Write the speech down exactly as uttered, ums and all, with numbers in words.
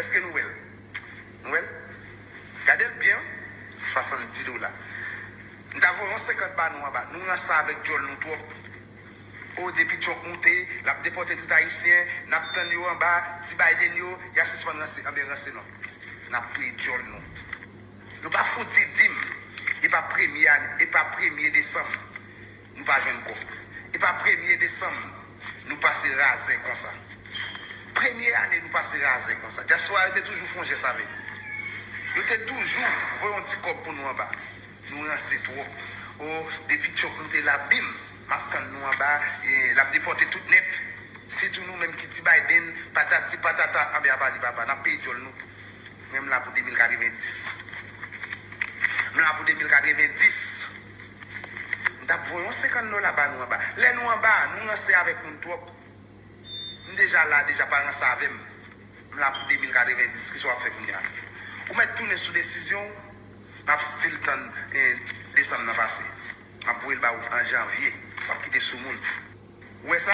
Èske nou wè l? Nou wè l? Gade l byen, swasanndis dola. M ta voye yon senkant ba nou anba. Nou ranse avèk djòl nou twòp. O, depi Trump moute, l ap depòte tout Ayisyen, n ap tann yo anba, ti Biden yo, y a sispann ranse, anben ranse non. N ap peye djòl nou. Nou pa fouti di m, e pa premye ane, e pa premye desanm, nou pa jwenn kòb. E pa premye desanm, nou pase razè konsa. Premye ane, nou pase razè konsa. Dyaspora yo te toujou fè yon jès avè nou. Yo te toujou voye yon ti kòb pou nou anba. Nou ranse twòp. O, depi Trump moute la, bim, m ap tann nou anba, e, l ap depòte tout nèt. Sitou nou menm ki di Biden, patati patata, anben apa li papa, n ap peye djòl nou tou. Mwen, m la pou de mil katrevenndis. M la pou de mil katrevenndis. M t ap voye yon senkant dola ba nou anba. Lè nou anba, nou ranse avèk moun twòp. M deja la, deja pa ranse avè m. M la pou de mil katrevenndis, kisa w ap fè kounye a? Ou mèt tounen sou desizyon w, m ap still tann, eh, desanm nan pase. M ap voye l ba ou an janvye. W ap kite sou moun. Ou wè sa?